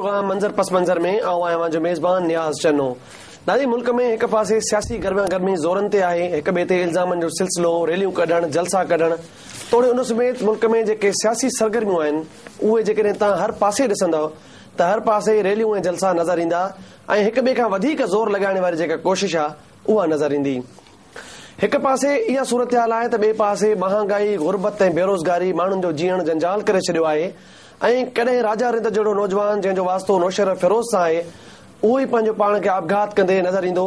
Programme منظر پس منظر ۾ آئون آهيان اوهان جو ميزبان نياز چنو. ناظرين ملڪ ۾ هڪ پاسي سياسي گرما گرمي زورن تي آهي، هڪ ٻئي تي الزامن جو سلسلو، ريليون ڪڍڻ، جلسا ڪڍڻ توڙي ان سميت ملڪ ۾ جيڪي سياسي سرگرميون آهن اهي جيڪڏهن توهان هر پاسي ڏسندؤ ته هر پاسي ريليون ۽ جلسا نظر ايندا ۽ هڪ ٻئي کان وڌيڪ زور لڳائڻ واري جيڪا ڪوشش آهي اها نظر ايندي. هڪ پاسي اها صورتحال آهي ته ٻئي پاسي مهانگائي، غربت ۽ بيروزگاري ماڻهن جو جيئڻ جنجال ڪري ڇڏيو آهي ۽ ڪڏهن راجا رند جهڙو نوجوان جنهن جو واسطو نوشهروفيروز سان آهي اهو ئي پنهنجو پاڻ کي آپگهات ڪندي نظر ايندو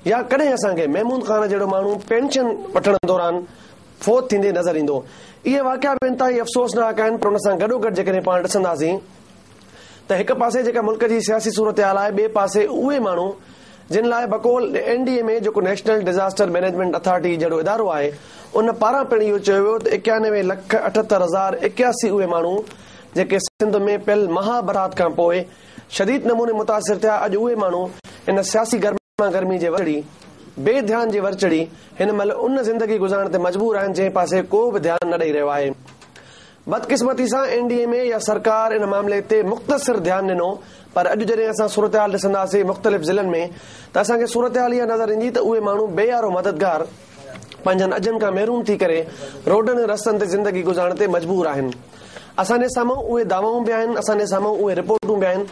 يا ڪڏهن اسان کي محمود خان جهڙو ماڻهو پينشن وٺڻ دوران فوت ٿيندي نظر ايندو. اهي واقعا به انتهائي افسوسناڪ آهن پر ان سان گڏوگڏ جيڪڏهن پاڻ ڏسنداسين ته هڪ پاسي جيڪا ملڪ جي سياسي صورتحال آهي ٻئي پاسي اهي ماڻهو جن لاء بقول اين ڊي ايم اي جيڪو نيشنل ڊزاسٽر مئنيجمينٽ اٿارٽي جهڙو ادارو آهي ان پاران پڻ اهو چيو ويو ته ايڪانوي لک اٺهتر هزار ايڪياسي اهي ماڻهو جيڪي سنڌ ۾ پيل مها برسات کان پوء شديد نموني متاثر ٿيا اڄ اهي ماڻهو ان سياسي گرما گرمي جي ور چڙهي بي ڌيان جي ور چڙهي هن مهل ان زندگي گذارڻ تي مجبور آهن جنهن پاسي ڪو به ڌيان نه ڏئي رهيو آهي. بدقسمتي سان اين ڊي ايم اي يا سرڪار ان معاملي تي مختصر ڌيان ڏنو پر اڄ جڏهن اسان صورتحال ڏسنداسين مختلف ضلعن ۾ ته اسان کي صورتحال اها نظر ايندي ته اهي ماڻهو بي يارو مددگار پنهنجن اجهن کان محروم ٿي ڪري روڊن ۽ رستن تي زندگي گذارڻ تي مجبور آهن. اسان جي سامهون اهي دعوائون به آهن، اسان جي سامهون اهي رپورٽون به آهن،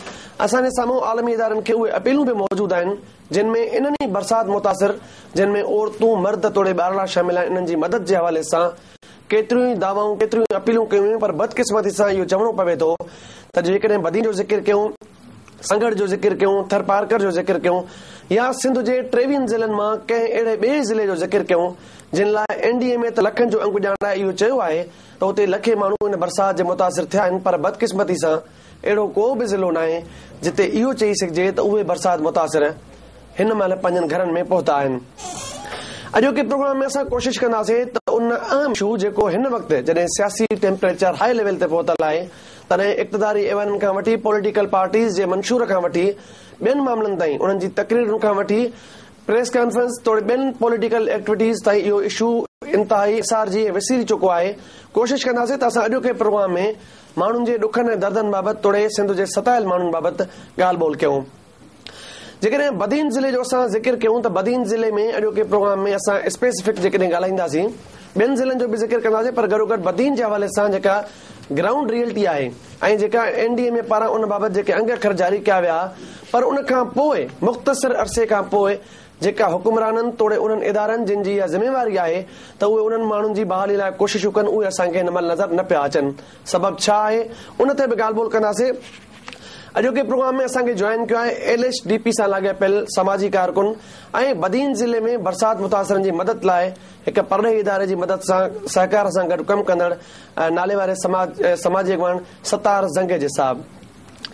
اسان جي سامهون عالمي ادارن کي اهي اپيلون به موجود آهن جن ۾ انهن ئي برسات متاثر جن ۾ عورتون، مرد توڙي ٻارڙا شامل آهن انهن جي مدد جي حوالي سان ڪيتريون ئي دعوائون، ڪيتريون ئي اپيلون ڪيون ويون پر بدقسمتي سان اهو چوڻو پوي ٿو ته جيڪڏهن بدين جو ذڪر ڪيون، سانگهڙ جو ذڪر ڪيون، ٿرپارڪر جو ذڪر ڪيون يا سنڌ جي ٽيويهن ضلعن مان ڪنهن اهڙي ٻئي ضلعي جو ذڪر ڪيون جن لاء اين ڊي ايم اي ته لکن جو انگ ڄاڻائي اهو چيو آهي ته اتي لکين ماڻهو ان برسات جي متاثر ٿيا آهن پر بدقسمتي سان اهڙو ڪو به ضلعو ناهي جتي اهو چئي سگهجي ته اهي برسات متاثر هن مهل پنهنجن گهرن ۾ پهتا آهن. اڄوڪي پروگرام ۾ اسان ڪوشش ڪنداسين ته ان اهم اشو جيڪو هن وقت جڏهن سياسي ٽيمپريچر هاء ليول تي پهتل آهي تڏهن اقتداري ايوانن کان وٺي پوليٽيڪل پارٽيز جي منشور کان وٺي ٻين معاملن تائين انهن جي تقريرن کان وٺي پريس ڪانفرنس توڙي ٻين پوليٽيڪل ايڪٽوٽيز تائين اهو اشو انتهائي پسارجي ۽ وسري چڪو آهي ڪوشش ڪنداسين ته اسان اڄوڪي پروگرام ۾ ماڻهن جي ڏکن ۽ دردن بابت توڙي سنڌ جي ستايل ماڻهن بابت ڳالهه ٻولهه ڪيون. جيڪڏهن بدين ضلعي جو اسان ذڪر ڪيون ته بدين ضلعي ۾ اڄوڪي پروگرام ۾ اسان اسپيسفڪ جيڪڏهن ڳالهائينداسين ٻين ضلعن جو به ذڪر ڪنداسين پر گڏوگڏ بدين جي حوالي سان جيڪا گرائونڊ ريئلٽي آهي ۽ جيڪا اين ڊي ايم اي پاران ان بابت جيڪي انگ اکر جاري ڪيا ويا پر ان کان پوء مختصر عرصي کان پوء جيڪا حڪمرانن توڙي انهن ادارن جن جي اها ذميواري آهي ته اهي انهن ماڻهن جي بحالي لاء ڪوششون ڪن اهي اسان کي هن مهل نظر نه پيا اچن سبب ڇا آهي ان تي به ڳالهه ٻولهه ڪنداسين. اڄوڪي پروگرام ۾ اسان کي جوائن ڪيو آهي ايل ايڇ ڊي پي سان لاڳاپيل سماجي ڪارڪن ۽ بدين ضلعي ۾ برسات متاثرن جي مدد لاء هڪ پرڏيهي اداري جي مدد سان سهڪار سان گڏ ڪم ڪندڙ نالي واري سماجي اڳواڻ ستار زنگيجي صاحب.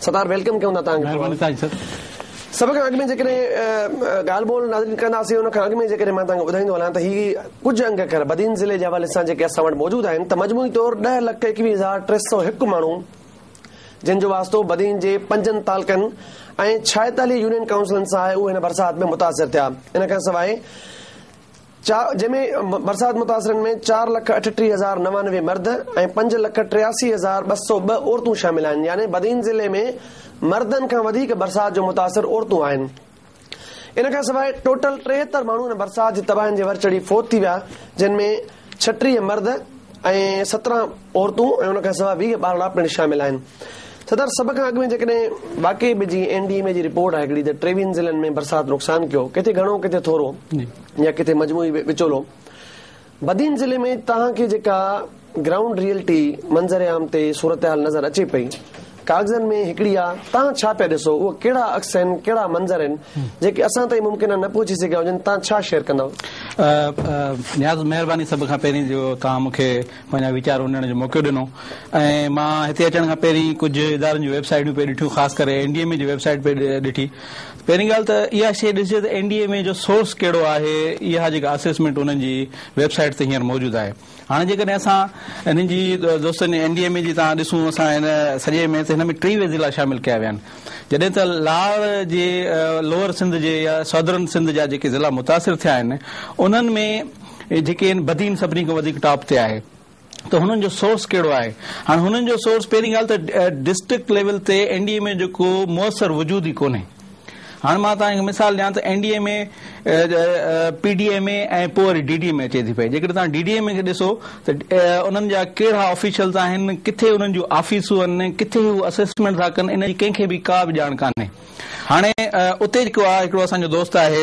ستار welcome ڪيون ٿا توهان کي. مهرباني سائين سر. سڀ کان اڳ ۾ جيڪڏهن ڳالهه ٻولهه ناظرين ڪنداسين ان کان اڳ ۾ جيڪڏهن مان توهان کي ٻڌائيندو هلان ته هي ڪجهه انگ اکر بدين ضلعي جي حوالي سان جيڪي اسان وٽ موجود آهن ته مجموعي طور 10,21,301 ماڻهو جن جو واسطو بدين جي پنجن تعلقن ۽ 46 يونين ڪائونسلن سان آهي اهي هن برسات ۾ متاثر ٿيا ان کان سواء جنهن ۾ برسات متاثرن ۾ 4,38,099 مرد ۽ 5,83,202 عورتون شامل آهن يعني بدين ضلعي ۾ مردن کان وڌيڪ برسات جو متاثر عورتون آهن. ان کان سواء ٽوٽل 73 ماڻهو ان برسات جي تباهين جي ور چڙهي فوت ٿي ويا جن ۾ 36 مرد ۽ 17 عورتون ۽ ان کان سواء 20 ٻارڙا پڻ شامل آهن. ستار سڀ کان اڳ ۾ جيڪڏهن واقعي به جيئن اين ڊي ايم اي جي رپورٽ آهي هڪڙي ته 23 ضلعن ۾ برسات نقصان ڪيو ڪٿي گهڻو ڪٿي ٿورو يا ڪٿي مجموعي وچولو بدين ضلعي ۾ توهان کي جيڪا گرائونڊ ريئلٽي منظر عام تي صورتحال نظر اچي پئي ڪاغذن ۾ هڪڙي آ توهان ڇا پيا ڏسو اهي ڪهڙا عڪس آهن ڪهڙا منظر آهن جيڪي اسان تائين ممڪن آ نه پهچي سگهيا هجن توهان ڇا شيئر ڪندؤ؟ نياز مهرباني سڀ کان پهرين جو توهان مون کي پنهنجا ويچار ونڊڻ جو موقعو ڏنو ۽ مان هتي اچڻ کان پهرين ڪجهه ادارن جون ويب سائيٽون پئي ڏٺيون خاص ڪري اين ڊي ايم اي جي ويب سائيٽ پئي ڏٺي پهرين ڳالهه ته اها شيء ڏسجي ته اين ڊي ايم اي جو سورس ڪهڙو آهي اها جيڪا اسيسمينٽ انهن جي ويب سائيٽ تي هينئر موجود آهي هاڻي جيڪڏهن اسان انهن جي دوستن اين ڊي ايم اي جي تان ڏسون اسان هن سڄي ۾ ته هن ۾ 23 ضلعا شامل ڪيا ويا آهن جڏهن ته لاڙ جي لوئر سنڌ جي يا سدرن سنڌ جا جيڪي ضلعا متاثر ٿيا آهن انهن ۾ جيڪي آهن بدين سڀني کان وڌيڪ ٽاپ تي آهي. ته هنن جو سورس ڪهڙو آهي؟ هاڻ هنن جو سورس پهرين ڳالهه ته ڊسٽرڪٽ ليول تي اين ڊي ايم اي جو ڪو موثر وجود ئي ڪونهي. هاڻ مان توهان کي مثال ڏيان ته N D M A, P D M A ۽ پوء وري ڊي ڊي ايم اي اچي ٿي پئي. جيڪڏهن توهان ڊي ڊي ايم اي کي ڏسو ته انهن جا ڪهڙا آفيشلز آهن، ڪٿي انهن جون آفيسون آهن، ڪٿي هو اسيسمينٽ ٿا ڪن، ان جي ڪنهن کي به ڪا به ڄاڻ ڪانهي. هاڻي اتي جيڪو آهي هڪڙو اسان جو دوست آهي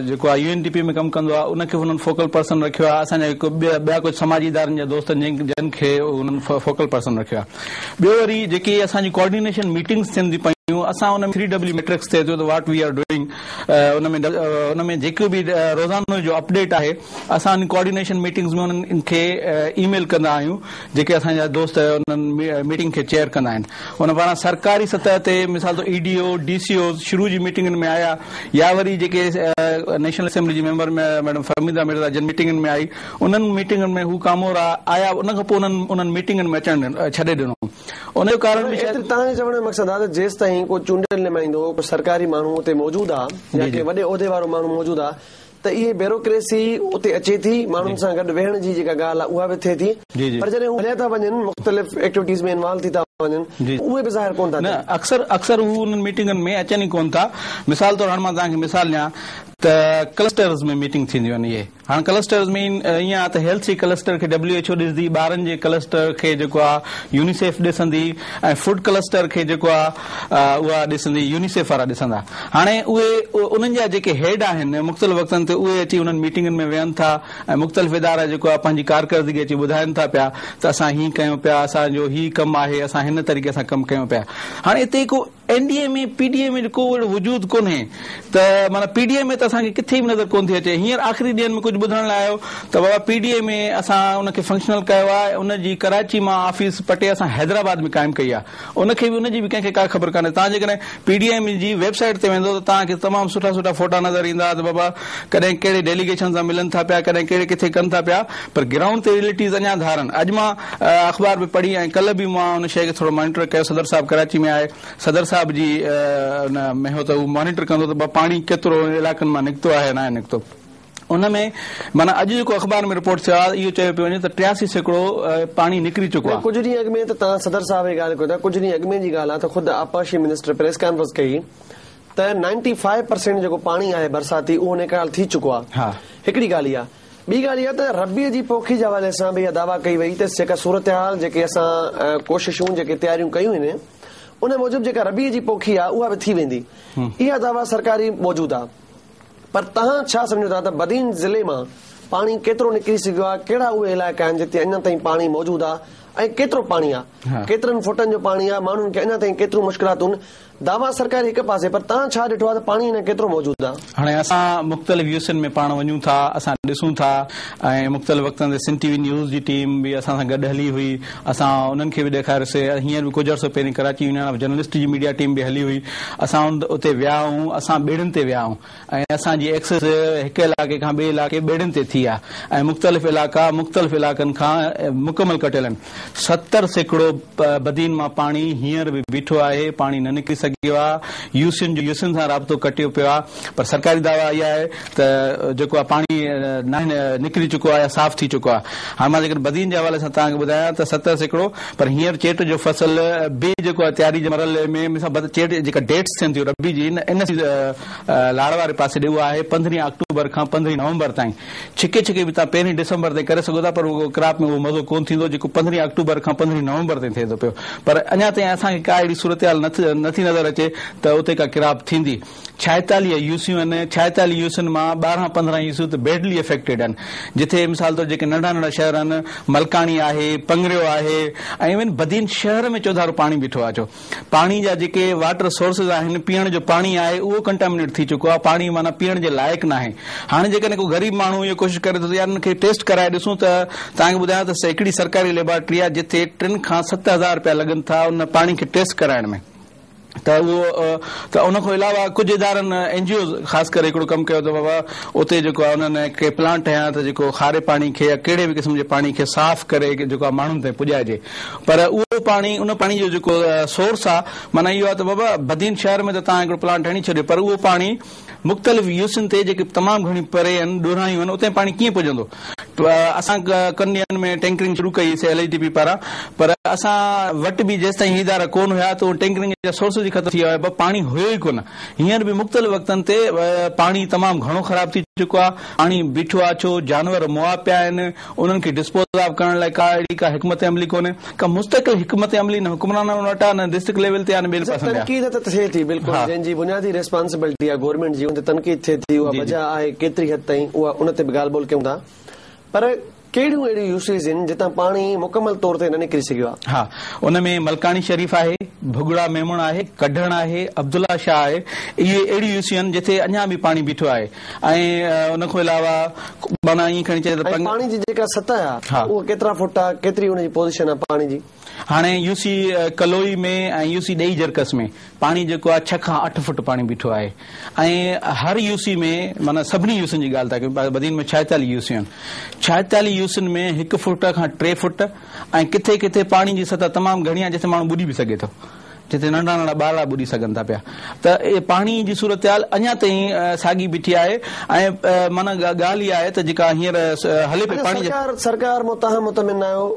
جيڪو آهي يو اين ڊي پي ۾ ڪم ڪندو آهي ان کي هنن فوڪل پرسن رکيو آهي اسان جا هڪ ٻيا ڪجهه سماجي ادارن جا دوست آهن جن کي هنن فوڪل پرسن رکيو آهي ٻيو وري جيڪي اسان جي ڪوآرڊينيشن ميٽنگس ٿين ٿي پيون اسان ان ۾ ٿري ڊبليو ميٽرڪس ٿئي ٿو ته what we are doing ان ۾ ان ۾ جيڪو به روزانو جو اپڊيٽ آهي اسان ان ڪوآرڊينيشن ميٽنگس ۾ انهن کي اي ميل ڪندا آهيون جيڪي اسان جا دوست انهن ميٽنگ کي چيئر ڪندا آهن ان پاران سرڪاري سطح تي مثال طور E D O, D C Os شروع جي ميٽنگن ۾ آيا يا وري جيڪي نيشنل اسيمبلي جي ميمبر ميڊم فهميده مرزا جن ميٽنگن ۾ آئي انهن ميٽنگن ۾ هو ڪامورا آيا ان کان پوء انهن انهن ميٽنگن ۾ اچڻ ڇڏي ڏنو ان جو ڪارڻ به شايد توهان جي چوڻ جو مقصد آهي ته جيستائين ڪو چونڊيل نمائندو ڪو سرڪاري ماڻهو اتي موجود آهي يا ڪنهن وڏي عهدي وارو ماڻهو موجود آهي ته اهي بيروڪريسي اتي اچي ٿي، ماڻهن سان گڏ ويهڻ جي جيڪا ڳالهه آهي اها به ٿئي ٿي پر جڏهن هو هليا ٿا وڃن مختلف ايڪٽيوٽيز ۾ انوالو ٿي ٿا وڃن اهي به ظاهر ڪونه ٿا ٿين. نه اڪثر اڪثر هو انهن ميٽنگن ۾ اچن ئي ڪونه ٿا مثال طور هاڻ مان توهان کي مثال ڏيان ته ڪلسٽرز ۾ ميٽنگ ٿينديون آهن اهي هاڻ ڪلسٽرز ۾ ائين آهي ته هيلٿ جي ڪلسٽر کي ڊبليو ايڇ او ڏسندي ٻارن جي ڪلسٽر کي جيڪو آهي يونيسيف ڏسندي ۽ فوڊ ڪلسٽر کي جيڪو آهي اها ڏسندي يونيسيف وارا ڏسندا. هاڻي اهي انهن جا جيڪي هيڊ آهن مختلف وقتن تي اهي اچي انهن ميٽنگن ۾ ويهن ٿا ۽ مختلف ادارا جيڪو آهي پنهنجي ڪارڪردگي اچي ٻڌائن ٿا پيا ته اسان هي ڪيون پيا اسان جو هي ڪم آهي اسان هن طريقي سان ڪم ڪيون پيا. هاڻي اتي ڪو N D M A P D M A جو ڪو اهڙو وجود ڪونهي ته معنيٰ پي ڊي ايم اي ته اسان کي ڪٿي به نظر ڪونه ٿي اچي. هينئر آخري ڏينهن ۾ ڪجهه ٻڌڻ لاء آيو ته بابا پي ڊي ايم اي اسان ان کي فنڪشنل ڪيو آهي ان جي ڪراچي مان آفيس پٽي اسان حيدرآباد ۾ قائم ڪئي آهي. ان کي به ان جي به ڪنهن کي ڪا خبر ڪانهي. توهان جيڪڏهن پي ڊي ايم جي ويب سائيٽ تي ويندو ته توهان کي تمام سٺا سٺا فوٽا نظر ايندا ته بابا ڪڏهن ڪهڙي ڊيليگيشن سان ملن ٿا پيا ڪڏهن ڪهڙي ڪٿي ڪن ٿا پيا پر گرائونڊ تي ريئلٽيز اڃا ڌار آهن. اڄ مان اخبار به پڙهي ۽ ڪلهه به مان ان شيء کي ٿورو مانيٽر ڪيو صدر صاحب ڪراچي ۾ آهي صدر صاحب جي ان ۾ هو ته هو مانيٽر ڪندو ته بابا پاڻي ڪيترو علائقن مان نڪتو آهي يا ناهي نڪتو. ان ۾ معنيٰ اڄ جيڪو اخبار ۾ رپورٽ ٿيو آهي اهو چيو پيو وڃي ته 83% پاڻي نڪري چڪو آهي. ڪجهه ڏينهن اڳ ۾ ته توهان صدر صاحب جي ڳالهه ڪيو ٿا ڪجهه ڏينهن اڳ ۾ جي ڳالهه آهي ته خود آبپاشي منسٽر پريس ڪانفرنس ڪئي ته نائنٽي فائيو پرسينٽ جيڪو پاڻي آهي برساتي اهو نيڪال ٿي چڪو آهي هڪڙي ڳالهه اها ٻي ڳالهه اها ته ربيع جي پوکي جي حوالي سان به اها دعويٰ ڪئي وئي ته جيڪا صورتحال جيڪي اسان ڪوششون جيڪي تياريون ڪيون آهن ان موجب جيڪا ربيع جي پوکي آهي اها به ٿي ويندي اها دعويٰ سرڪاري موجود آهي. پر توهان ڇا سمجهو ٿا ته بدين ضلعي مان پاڻي ڪيترو نڪري سگهيو آهي، ڪهڙا اهي علائقا آهن جتي اڃا تائين پاڻي موجود آهي ۽ ڪيترو پاڻي آهي، ڪيترن فوٽن جو پاڻي آهي، ماڻهن کي اڃا تائين ڪيتريون مشڪلاتون، دعويٰ سرڪاري هڪ پاسي پر توهان ڇا ڏٺو آهي ته پاڻي اڃا ڪيترو موجود آهي؟ هاڻي اسان مختلف يوسين ۾ پاڻ وڃون ٿا، اسان ڏسون ٿا ۽ مختلف وقتن تي سنڌ ٽي وي نيوز جي ٽيم به اسان سان گڏ هلي هئي، اسان انهن کي به ڏيکاريوسي، هينئر به ڪجهه عرصو پهرين ڪراچي يونين آف جرنلسٽ جي ميڊيا ٽيم به هلي هئي، اسان اتي ويا آهيون، اسان ٻيڙين تي ويا آهيون ۽ اسان جي ايڪسيس هڪ علائقي کان ٻئي علائقي ٻيڙين تي ٿي آهي ۽ مختلف علائقا مختلف علائقن کان مڪمل ڪٽيل آهن. 70% بدين مان پاڻي هينئر به بيٺو آهي، پاڻي نه نڪري سگهيو آهي، يوسين جو يوسين سان رابطو ڪٽيو پيو آهي پر سرڪاري دعويٰ اها آهي ته جيڪو آهي پاڻي ناهي نڪري چڪو آهي يا صاف ٿي چڪو آهي. هاڻ مان جيڪڏهن بدين جي حوالي سان توهان کي ٻڌايان ته 70% پر هينئر چيٽ جو فصل به جيڪو آهي تياري جي مرحلي ۾ مثال چيٽ جيڪا ڊيٽس ٿين ٿيون ربيع جي ان لاڙ واري پاسي ڏي اها آهي پندرهين آڪٽوبر کان پندرهين نومبر تائين ڇڪي ڇڪي به توهان پهرين ڊسمبر تائين ڪري سگهو ٿا پر اهو ڪراپ ۾ اهو مزو ڪونه ٿيندو جيڪو پندرهين آڪٽوبر کان پندرهين نومبر تائين ٿئي ٿو پيو پر اڃا تائين اسان کي ڪا اهڙي صورتحال نٿي نظر اچي ته اتي ڪا ڪراپ ٿيندي. 46 يوسيون آهن، 46 يوسين مان ٻارهن پندرهن يوسيون ته بيڊلي افيڪٽيڊ آهن، جتي مثال طور جيڪي ننڍا ننڍا شهر آهن، ملڪاڻي آهي، پنگريو آهي ۽ ايون بدين شهر ۾ چوڌارو پاڻي بيٺو آهي ڇو پاڻي جا جيڪي واٽر سورسز آهن، پيئڻ جو پاڻي آهي اهو ڪنٽامنيٽ ٿي چڪو آهي، پاڻي معنيٰ پيئڻ جي لائق ناهي. هاڻي جيڪڏهن ڪو غريب ماڻهو اهو ڪوشش ڪري ٿو ته يار ان کي ٽيسٽ ڪرائي ڏسون ته توهان کي ٻڌايان ته هڪڙي سرڪاري ليبارٽري آهي جتي ٽن کان 7000 رپيا لڳن ٿا ان پاڻي کي ٽيسٽ ڪرائڻ ۾. ته اهو ته ان کان علاوه ڪجهه ادارن اين جي اوز خاص ڪري هڪڙو ڪم ڪيو ته بابا اتي جيڪو آهي انهن ڪي پلانٽ هنيا ته جيڪو کاري پاڻي کي يا ڪهڙي به قسم جي پاڻي کي صاف ڪري جيڪو آهي ماڻهن تائين پڄائجي پر اهو پاڻي ان پاڻي جو جيڪو سورس آهي معنيٰ اهو آهي ته بابا بدين شهر ۾ ته توهان هڪڙو پلانٽ هڻي ڇڏيو پر اهو پاڻي مختلف يوسين تي جيڪي تمام گهڻيون پري آهن ڏورانهيون آهن اتي پاڻي ڪيئن پڄندو؟ اسان ڪن ڏينهن ۾ ٽينڪرنگ شروع ڪئي C L H D P پاران پر اسان وٽ به جيستائين هي ادارا ڪونه هيا ته ٽينڪرنگ جا سورسز ئي ختم ٿي ويا هيا پاڻي هيو ئي ڪونه هينئر به مختلف وقتن تي پاڻي تمام گهڻو خراب ٿي چڪو آهي پاڻي بيٺو آهي ڇو جانور مئا پيا آهن انهن کي ڊسپوز آف ڪرڻ لاء ڪا اهڙي ڪا حڪمت عملي ڪونهي ڪا مستقل حڪمت عملي نه حڪمرانن وٽ آهي نه ڊسٽرڪٽ ليول تي آهي نه ٻين پاسن تي آهي. تنقيد ته ٿئي ٿي بلڪل جنهن جي بنيادي ريسپانسبلٽي آهي گورنمينٽ جي ان تي تنقيد ٿئي ٿي اها بجا آهي ڪيتري حد تائين اها ان تي به ڳالهه ٻولهه ڪيون ٿا پر ڪهڙيون اهڙيون يو سيز آهن جتان پاڻي مڪمل طور تي نه نڪري سگهيو آهي؟ ها ان ۾ ملڪاڻي شريف آهي، ڀڳڙا ميمڻ آهي، ڪڍڻ آهي، عبدالله شاهه آهي اهي اهڙيون يو سيون آهن جتي اڃا به پاڻي بيٺو آهي ۽ ان کان علاوه معنيٰ ائين کڻي چئجي ته ۽ پاڻي جي جيڪا سطح آهي اها ڪيترا فوٽ آهي ڪيتري ان جي پوزيشن آهي پاڻي جي؟ هاڻي يو سي ڪلوئي ۾ ۽ يو سي ڏيئي جرڪس ۾ پاڻي جيڪو آهي ڇهه کان اٺ فوٽ پاڻي بيٺو آهي ۽ هر يو سي ۾ معنيٰ سڀني يو سين جي ڳالهه ٿا ڪيون بدين ۾ ڇائيتاليهه يو سيون آهن ڇائيتاليهه يو سين ۾ هڪ فوٽ کان ٽي فوٽ ۽ ڪٿي ڪٿي پاڻي جي سطح تمام گهڻي آهي جتي ماڻهو ٻڏي به سگهي ٿو جتي ننڍا ننڍا ٻارڙا ٻڏي سگهن ٿا پيا ته پاڻي جي صورتحال اڃا تائين ساڳي بيٺي آهي ۽ معنيٰ ڳالهه اها آهي ته جيڪا هينئر هلي پئي پاڻي جي. سرڪار مان توهان مطمئن ناهيو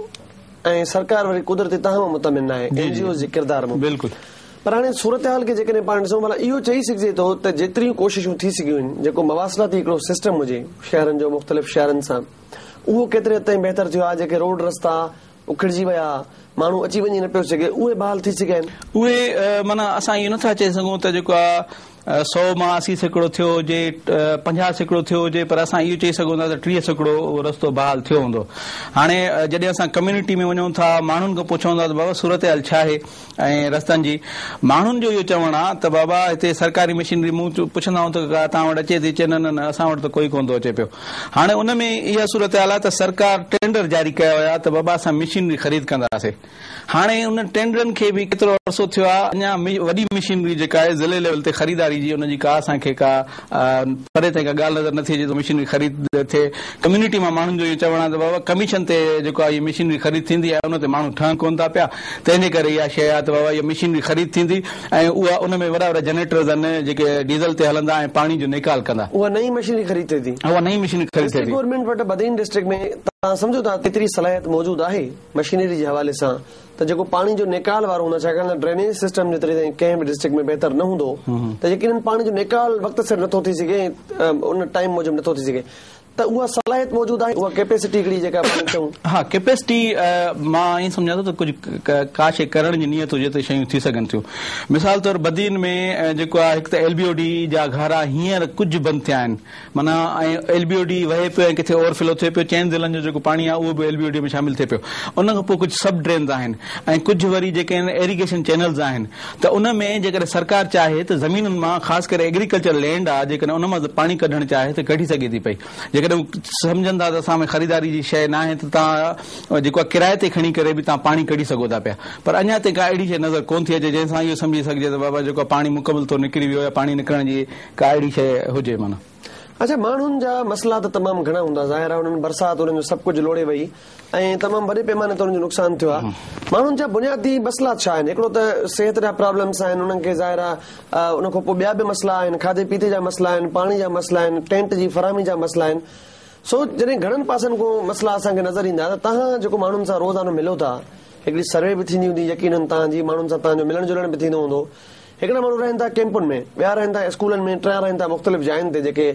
۽ سرڪار وري قدرتي توهان مان مطمئن ناهي اين جي اوز جي ڪردار مان. بلڪل. پر هاڻي صورتحال کي جيڪڏهن پاڻ ڏسون ڀلا اهو چئي سگهجي ٿو ته جيتريون ڪوششون ٿي سگهيون آهن جيڪو مواصلاتي هڪڙو سسٽم هجي شهرن جو مختلف شهرن سان اهو ڪيتري حد تائين بهتر ٿيو آهي جيڪي روڊ رستا اکڙجي ويا، ماڻهو اچي وڃي نه پيو سگهي، اهي بحال ٿي سگهيا آهن. اهي معنيٰ اسان اهو نٿا چئي سگهون ته جيڪو آهي سئو مان 80% ٿيو هجي، 50% ٿيو هجي پر اسان اهو چئي سگهون ٿا ته 30% اهو رستو بحال ٿيو هوندو. هاڻي جڏهن اسان ڪميونٽي ۾ وڃون ٿا، ماڻهن کان پڇون ٿا ته بابا صورتحال ڇا آهي ۽ رستن جي؟ ماڻهن جو اهو چوڻ آهي ته بابا هتي سرڪاري مشينري مون پڇندا آهيون ته ڪا توهان وٽ اچي ٿي؟ چي نه نه نه اسان وٽ ته ڪوئي ڪونه ٿو اچي پيو. هاڻي ان ۾ اها صورتحال آهي ته سرڪار ٽينڊر جاري ڪيا هيا ته بابا اسان مشينري خريد ڪنداسين. هاڻي ان ٽينڊرن کي به ڪيترو عرصو ٿيو آهي اڃا وڏي مشينري جيڪا آهي ضلعي ليول تي خريداري جي ان جي ڪا اسان کي ڪا پري تائين ڪا ڳالهه نظر نٿي اچي ته مشينري خريد ٿئي. ڪميونٽي مان ماڻهن جو اهو چوڻ آهي ته بابا ڪميشن تي جيڪو آهي اهي مشينري خريد ٿيندي ۽ ان تي ماڻهو ٺهن ڪونه ٿا پيا تنهن جي ڪري اها شيء آهي ته بابا اها مشينري خريد ٿيندي ۽ اها ان ۾ وڏا وڏا جنريٽرز آهن جيڪي ڊيزل تي هلندا ۽ پاڻي جو نيڪال ڪندا. اها نئين مشينري خريد ٿئي ٿي. اها نئين مشينري خريد ٿئي ڊسٽرڪٽ ٿي. گورنمينٽ وٽ بدين ڊسٽرڪٽ ۾ توهان سمجهو ٿا ايتري صلاحيت موجود آهي مشينري جي حوالي سان ته جيڪو پاڻي جو نيڪال وارو هوندو آهي ڇاڪاڻ ته ڊرينيج سسٽم جيتري تائين ڪنهن به ڊسٽرڪٽ ۾ بهتر نه هوندو ته يقينن پاڻي جو نيڪال وقت سر نٿو ٿي سگهي ۽ ان ٽائيم موجب نٿو ٿي سگهي ته اها صلاحيت موجود آهي، اها ڪيپيسٽي هڪڙي جيڪا پاڻ چئون. ها ڪيپيسٽي مان ائين سمجهان ٿو ته ڪجهه ڪا شيء ڪرڻ جي نيت هجي ته شيون ٿي سگهن ٿيون. مثال طور بدين ۾ جيڪو آهي هڪ ته ايل بي او ڊي جا گهارا هينئر ڪجهه بند ٿيا آهن معنيٰ ۽ ايل بي او ڊي وهي پيو ۽ ڪٿي اوور فلو ٿئي پيو چئن ضلعن جو جيڪو پاڻي آهي اهو به ايل بي او ڊي ۾ شامل ٿئي پيو ان کان پوء ڪجهه سب ڊرينز آهن ۽ ڪجهه وري جيڪي آهن ايريگيشن چينلز آهن ته ان ۾ جيڪڏهن سرڪار چاهي ته زمينن مان خاص ڪري ايگريڪلچر لينڊ آ جيڪڏهن ان مان پاڻي ڪڍڻ چاهي ته ڪڍي سگهي ٿي پئي جيڪڏهن هو سمجهن ٿا ته اسان ۾ خريداري جي شيء ناهي ته توهان جيڪو آ ڪرائي تي کڻي ڪري به توهان پاڻي ڪڍي سگهو ٿا پيا پر اڃا تائين ڪا اهڙي شيء نظر ڪونه ٿي اچي جنهن سان اهو سمجهي سگهجي ته بابا جيڪو آ پاڻي مڪمل طور نڪري ويو يا پاڻي نڪرڻ جي ڪا اهڙي شيء هجي معنيٰ. اڇا ماڻهن جا مسئلا ته تمام گهڻا هوندا ظاهر آهي انهن برسات انهن جو سڀ ڪجهه لوڙهي وئي ۽ تمام وڏي پيماني تي انهن جو نقصان ٿيو آهي ماڻهن جا بنيادي مسئلا ڇا آهن هڪڙو ته صحت جا پرابلمس آهن انهن کي ظاهر آهي ان کان پوء ٻيا به مسئلا آهن کاڌي پيتي جا مسئلا آهن پاڻي جا مسئلا آهن ٽينٽ جي فراهمي جا مسئلا آهن سو جڏهن گهڻن پاسن کان مسئلا اسان کي نظر ايندا ته توهان جيڪو ماڻهن سان روزانو ملو ٿا هڪڙي سروي به ٿيندي هوندي يقينن توهان جي ماڻهن سان توهان جو ملڻ جلڻ به ٿيندو هوندو هڪڙا ماڻهو رهن ٿا ڪيمپن ۾، ٻيا رهن ٿا اسڪولن ۾، ٽيان رهن ٿا مختلف جاين تي جيڪي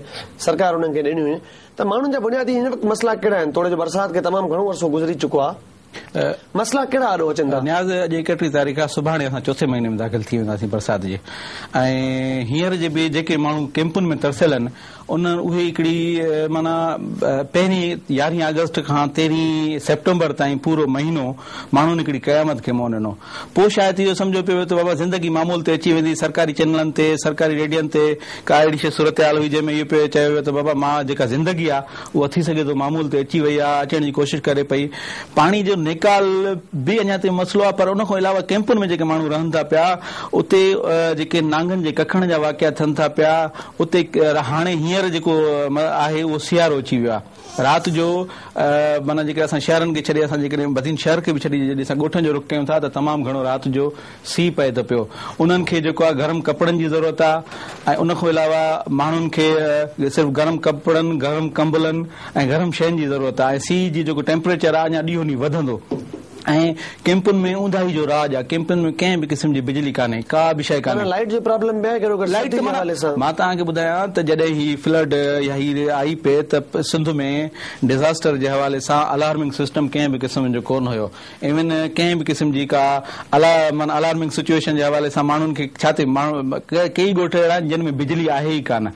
سرڪار انهن کي ڏنيون آهن ته ماڻهن جا بنيادي هن وقت مسئلا ڪهڙا آهن توڙي جو برسات کي تمام گهڻو عرصو گذري چڪو آهي مسئلا ڪهڙا آڏو اچن ٿا. نياز اڄ 31 تاريخ آهي سڀاڻي اسان چوٿين مهيني ۾ داخل ٿي وينداسين برسات جي ۽ هينئر جي به جيڪي ماڻهو ڪيمپن ۾ ترسيل آهن انهن اهي هڪڙي معنيٰ پهرين يارهين آگسٽ کان تيرهين سيپٽمبر تائين پورو مهينو ماڻهن هڪڙي قيامت کي منهن ڏنو. پوء شايد اهو سمجهيو پيو ويو ته بابا زندگي معمول تي اچي ويندي، سرڪاري چينلن تي، سرڪاري ريڊين تي ڪا اهڙي شيء صورتحال هئي جنهن ۾ اهو پيو چيو ويو ته بابا مان جيڪا زندگي آ اها ٿي سگهي ٿو معمول تي اچي وئي آ، اچڻ جي ڪوشش ڪري پئي. پاڻي جو نيڪال به اڃا تائين مسئلو آ پر ان کان علاوه ڪيمپن ۾ جيڪي ماڻهو رهن ٿا پيا اتي جيڪي نانگن جي ڪکڻ جا واقعا ٿين ٿا پيا اتي هاڻي هينئر جيڪو آهي اهو سيارو اچي ويو آهي. رات جو معنيٰ جيڪڏهن اسان شهرن کي ڇڏي اسان جيڪڏهن بدين شهر کي به ڇڏي جڏهن اسان ڳوٺن جو رخ ڪيون ٿا ته تمام گهڻو رات جو سيء پئي ٿو پيو. انهن کي جيڪو آهي گرم ڪپڙن جي ضرورت آهي. ۽ ان کان علاوه ماڻهن کي صرف گرم ڪپڙن، گرم ڪمبلن ۽ گرم شين جي ضرورت آهي ۽ سيء جي جيڪو ٽيمپريچر آهي اڃا ڏينهون ڏينهن وڌندو ۽ ڪيمپن ۾ اونداهي جو راڄ آهي، ڪيمپن ۾ ڪنهن به قسم جي بجلي ڪانهي، ڪا به شيء ڪانهي. معنيٰ لائيٽ جو پرابلم به آهي گڏوگڏ لائيٽ سردي ته جي معنيٰ حوالي سان. مان توهان کي ٻڌايان ته جڏهن هي فلڊ يا هي آئي پئي ته سنڌ ۾ ڊزاسٽر جي حوالي سان الارمنگ سسٽم ڪنهن به قسم جو ڪونه هيو. ايون ڪنهن به قسم جي ڪا الا معنيٰ الارمنگ سچوئيشن جي حوالي سان ماڻهن کي ڇا ٿي ماڻهو ڪيئي ڳوٺ اهڙا آهن جن ۾ بجلي آهي ئي ڪانه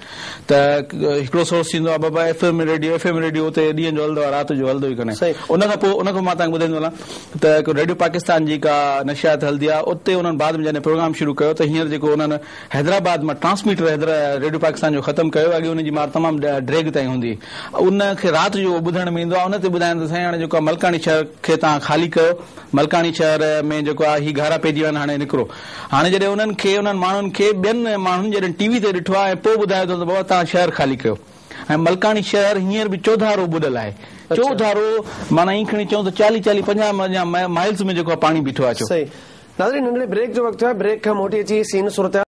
ته هڪڙو سورس ٿيندو آهي بابا F M radio F M radio اتي ڏينهن جو هلندو آهي رات جو هلندو ئي ڪونهي ان کان پوء ان کان مان توهان کي ٻڌائيندو هلان ته هڪ ريڊيو پاڪستان جي ڪا نشريات هلندي آهي اتي انهن بعد ۾ جڏهن پروگرام شروع ڪيو ته هينئر جيڪو انهن حيدرآباد مان ٽرانسميٽر ريڊيو پاڪستان جو ختم ڪيو اڳي ان جي مار تمام ڊيگهه تائين هوندي هئي ان کي رات جو ٻڌڻ ۾ ايندو آهي ان تي ٻڌائين ته سائين هاڻي جيڪو آهي ملڪاڻي شهر کي توهان خالي ڪيو ملڪاڻي شهر ۾ جيڪو آهي هي گهارا پئجي ويا آهن هاڻي نڪرو هاڻي جڏهن انهن کي انهن ماڻهن کي ٻين ماڻهن جڏهن ٽي وي تي ڏٺو آهي ۽ پوء ٻڌايو اٿن ته بابا توهان شهر خالي ڪيو ۽ ملڪاڻي شهر هينئر به چوڌارو ٻڏل آهي چوڌارو معنيٰ ائين کڻي چئون ته چاليهه چاليهه 50 50 مائلز ۾ جيڪو آهي پاڻي بيٺو آهي اچو. صحيح ناظرين ننڍڙي بريڪ جو وقت ٿيو آهي بريڪ کان موٽي اچي سين صورتحال.